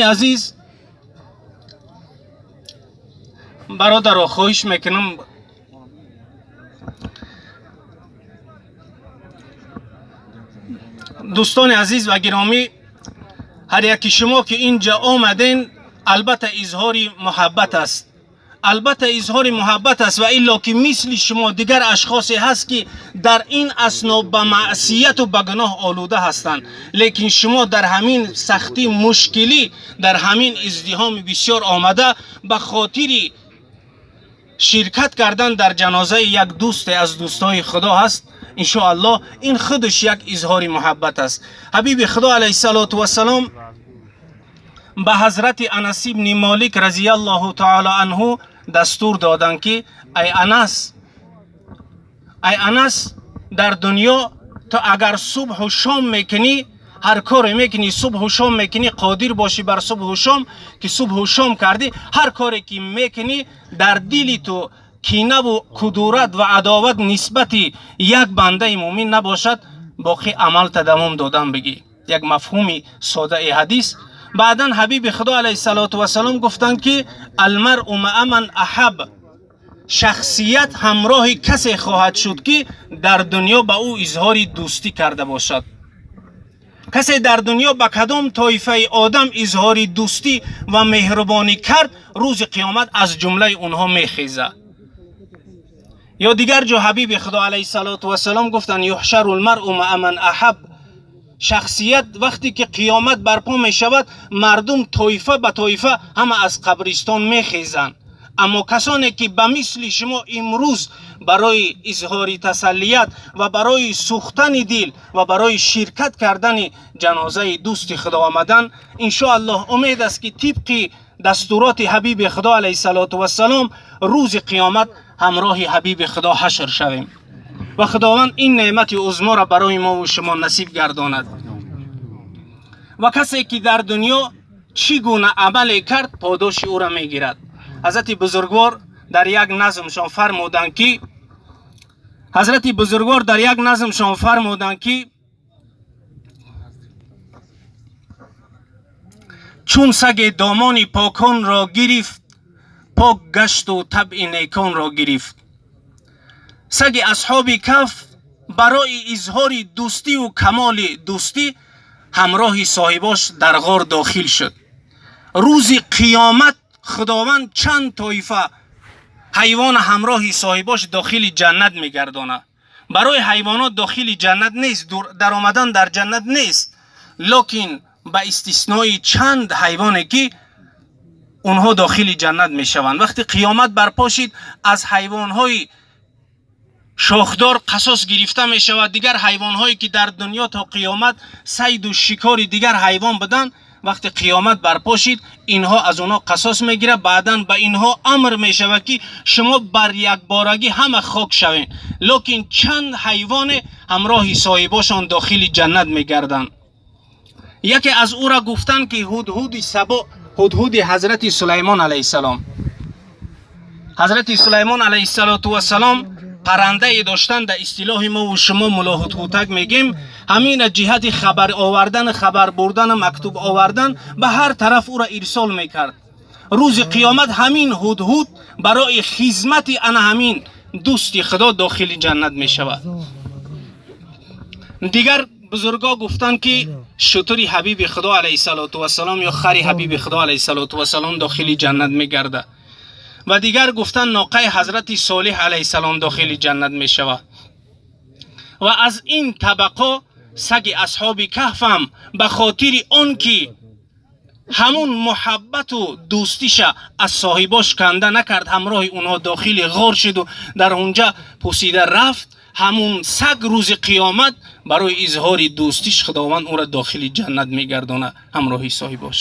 Азиз бародаро, хоҳиш мекунам, дӯстони азиз ва гиромӣ, ҳар яки шумо ки инҷа омаден, албатта изҳори муҳаббат аст, албатта изҳори муҳаббат аст, ва илло ки мисли шумо дигар ашхосе ҳаст ки дар ин асно ба маъсияту ба гуноҳ олуда ҳастанд, лекин шумо дар ҳамин сахтӣ, мушкилӣ, дар ҳамин издиҳоми бисёр омада ба хотири ширкат кардан дар ҷанозаи як дӯсте аз дӯстои Худо ҳаст. Иншоаллоҳ ин худаш як изҳори муҳаббат аст. Ҳабиби Худо алайҳиссалоту вассалом ба ҳазрати Анас ибни Молик разияллоҳу таала анҳу дастур доданд ки ай Анас, ай Анас, дар дунё ту агар субҳу шом мекунӣ, ҳар коре мекунӣ, субҳу шом мекунӣ, қодир бошӣ бар субҳу шом, ки субҳу шом кардӣ, ҳар коре ки мекунӣ, дар дили ту кинаву кудурат ва адоват нисбати як бандаи мӯмин набошад, боқӣ амалта давом додан бигӣ. Як мафҳуми содаи ҳадис. Баъдан ҳабиби Худо алайҳиссалоту вассалом гуфтанд ки алмаръу маа ман аҳаб, шахсият ҳамроҳи касе хоҳад шуд ки дар дунё ба ӯ изҳори дӯстӣ карда бошад. Касе дар дунё ба кадом тоифаи одам изҳори дӯстӣ ва меҳрубонӣ кард, рӯзи қиёмат аз ҷумлаи онҳо мехезад. Ё дигар ҷо ҳабиби Худо алайҳиссалоту вассалом гуфтанд юҳшару лмаръу маа ман аҳаб, шахсият вақте ки қиёмат барпо мешавад, мардум тоифа ба тоифа ҳама аз қабристон мехезанд, аммо касоне ки ба мисли шумо имрӯз барои изҳори тасаллият ва барои сӯхтани дил ва барои ширкат кардани ҷанозаи дӯсти Худо омаданд, иншоаллоҳ умед аст ки тибқи дастуроти ҳабиби Худо алайҳиссалоту вассалом рӯзи қиёмат ҳамроҳи ҳабиби Худо ҳашр шавем ва Худованд ин неъмати узморо барои мо ва шумо насиб гардонад. Ва касе ки дар дунё чӣ гуна амале кард, подоши ӯро мегирад. Ҳазрати бузургвор дар як назмшон фармуданд ки ҳазрати бузургвор дар як назмшон фармуданд ки чун саге домони поконро гирифт, пок гашту табъи неконро гирифт. Саги асҳоби каф барои изҳори дӯстиву камоли дӯстӣ ҳамроҳи соҳибош дар ғор дохил шуд. Рӯзи қиёмат Худованд чанд тоифа ҳайвона ҳамроҳи соҳибош дохили ҷаннат мегардонад. Барои ҳайвонот дохили ҷаннат нест, даромадан дар ҷаннат нест, лекин ба истиснои чанд ҳайвоне ки онҳо дохили ҷаннат мешаванд. Вақте қиёмат барпо шид, аз ҳайвонҳои шохдор қасос гирифта мешавад. Дигар ҳайвонҳое ки дар дунё то қиёмат сайду шикори дигар ҳайвон буданд, вақте қиёмат барпо шид, инҳо аз онҳо қасос мегирад. Баъдан ба инҳо амр мешавад ки шумо бар якборагӣ ҳама хок шавед, лекин чанд ҳайвоне ҳамроҳи соҳибошон дохили ҷаннат мегарданд. Яке аз ӯра гуфтанд ки ҳудҳуди сабо, ҳудҳуди ҳазрати Сулаймон алайҳиссалом. Ҳазрати Сулаймон алайҳиссалоту вассалом паррандае доштанд, дар истилоҳи мо ва шумо мулло ҳудҳудак мегем. Ҳамина ҷиҳати хабар овардан, хабар бурдан, мактуб овардан ба ҳар тараф ӯра ирсол мекард. Рӯзи қиёмат ҳамин ҳудҳуд барои хизмати ана ҳамин дӯсти Худо дохили ҷаннат мешавад. Дигар бузургҳо гуфтанд ки шутури ҳабиби Худо алайҳиссалоту вассалом ё хари ҳабиби Худо алайҳиссалоту вассалом дохили ҷаннат мегардад. Ва дигар гуфтанд ноқаи ҳазрати Солиҳ алайҳиссалом дохили ҷаннат мешавад. Ва аз ин табақо саги асҳоби каҳфам ба хотири он ки ҳамун муҳаббату дӯстиша аз соҳибош канда накард, ҳамроҳи онҳо дохили ғор шуду дар онҷа пусида рафт, ҳамун саг рӯзи қиёмат барои изҳори дӯстиш Худованд ӯра дохили ҷаннат мегардонад ҳамроҳи соҳибош.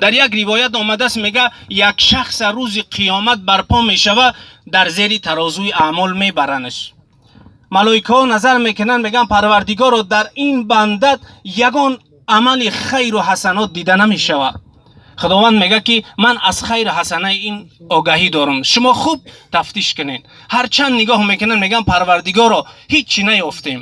Дар як ривоят омадааст, мега як шахс рӯзи қиёмат барпо мешава, дар зери тарозуи аъмол мебаранаш. Малоикаҳо назар мекунанд, мегӯянд Парвардигоро, дар ин бандат ягон амали хайру ҳасанот дида намешавад. Худованд мега ки ман аз хайру ҳасанаи ин огаҳӣ дорам, шумо хуб тафтиш кунед. Ҳарчанд нигоҳ мекунанд, мегӯянд Парвардигоро, ҳеҷ чӣ наёфтем.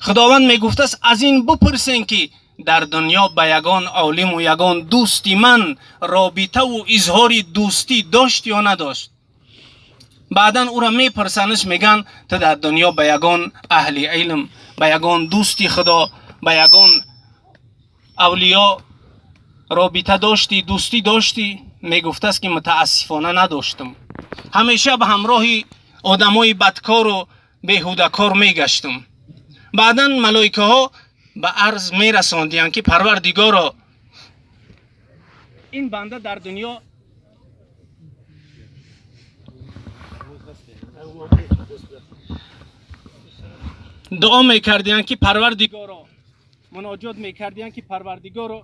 Худованд мегуфтааст аз ин бупурсен ки дар дунё ба ягон олиму ягон дӯсти ман робитаву изҳори дӯстӣ дошт ё надошт? Баъдан ӯро мепурсанаш, меган: ту дар дунё ба ягон аҳли илм, ба ягон дӯсти худо, ба ягон авлиё робита доштӣ, дӯстӣ доштӣ? Мегуфтааст ки мутаассифона надоштам, ҳамеша ба ҳамроҳи одамои бадкору беҳудакор мегаштам. Баъдан малоикаҳо ба арз мерасондиянд ки парвардигоро, ин банда дар дунё дуо мекардиянд ки парвардигоро, муноҷот мекардиянд ки парвардигоро.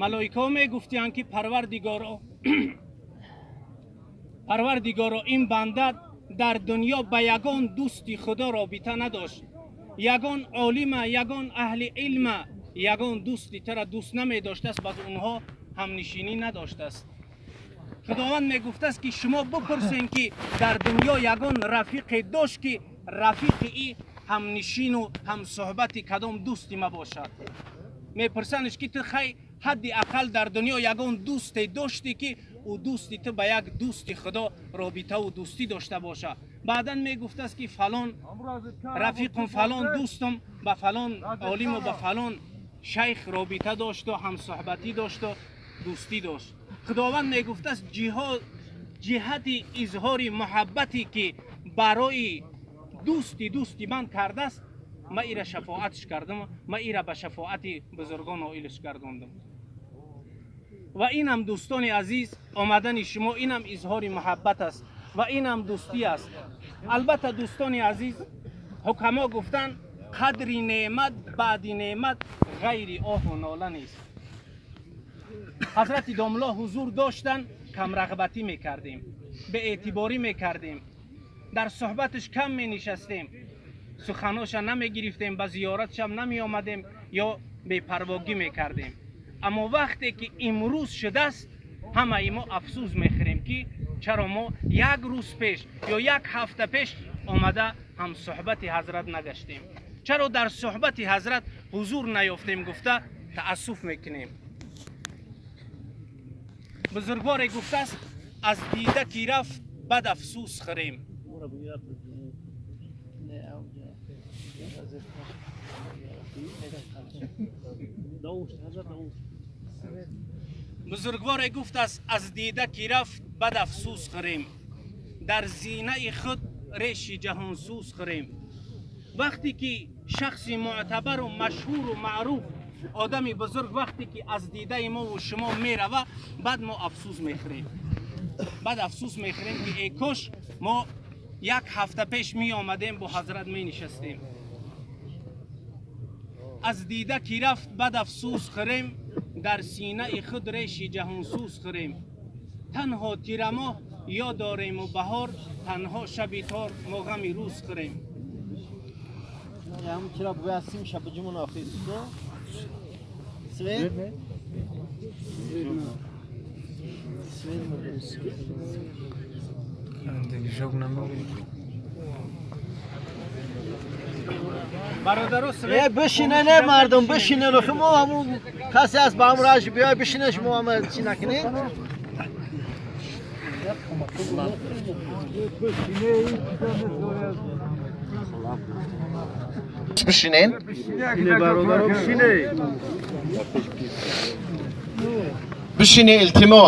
Малоикаҳо мегуфтиянд ки парвардигоро, парвардигоро, ин банда дар дунё ба ягон дӯсти худо робита надошт, ягон олима, ягон аҳли илма, ягон дӯсти тара дӯст намедоштааст, ба онҳо ҳамнишинӣ надоштааст. Худованд мегуфтааст ки шумо бипурсен ки дар дунё ягон рафиқе дошт ки рафиқи и ҳамнишину ҳамсуҳбати кадом дӯсти ма бошад. Мепурсанш ки ту хай ҳадди ақал дар дунё ягон дӯсте доштӣ ки ӯ дӯсти ту ба як дӯсти худо робитаву дӯстӣ дошта бошад. Баъдан мегуфтааст ки фалон рафиқум, фалон дӯстум ба фалон олиму ба фалон шайх робита дошту ҳамсуҳбатӣ дошту дӯстӣ дошт. Худованд мегуфтааст ҷиҳати изҳори муҳаббате ки барои дӯсти дӯсти ман кардааст, ма ира шафоатш кардам, ма ира ба шафоати бузургон ноилш гардондам. Ва инам дӯстони азиз, омадани шумо инам изҳори муҳаббат аст ва инам дӯстӣ аст. Албатта дӯстони азиз, ҳукамо гуфтанд қадри неъмат баъди неъмат ғайри оҳу нола нест. Ҳазрати домло ҳузур доштанд, камрағбатӣ мекардем, беэътиборӣ мекардем, дар суҳбаташ кам менишастем, суханоша намегирифтем, ба зиёратшам намеомадем ё бепарвогӣ мекардем. Аммо вақте ки имрӯз шудааст, ҳамаи мо афсӯс мехӯрем ки чаро мо як рӯз пеш ё як ҳафта пеш омада ҳамсуҳбати ҳазрат нагаштем, чаро дар суҳбати ҳазрат ҳузур наёфтем гуфта таассуф мекунем. Бузургворе гуфтааст аз дида ки рафт бад афсӯс хӯрем. Бузургворе гуфтааст аз дида ки рафт бад афсӯс хӯрем, дар зинаи худ реши ҷаҳонсӯз хӯрем. Вақте ки шахси муътабару машҳуру маъруф, одами бузург вақте ки аз дидаи мову шумо мерава, баъд мо афсӯс мехӯрем, баъд афсӯс мехӯрем ки эй кош мо як ҳафта пеш меомадем, бо ҳазрат менишастем. Аз дида ки рафт бад афсӯс хӯрем, дар синаи худ реши ҷаҳонсӯз хӯрем. Танҳо тирамоҳ ё дорему баҳор, танҳо шаби тор мо ғами рӯз хӯрем. Бародаро, свет бишине, не мардум бишине, мо ҳамун касе аст ба ҳамроҳаш биёй бишине, шумо ҳама чӣ накунед. Бишинен. Бишине, илтимос.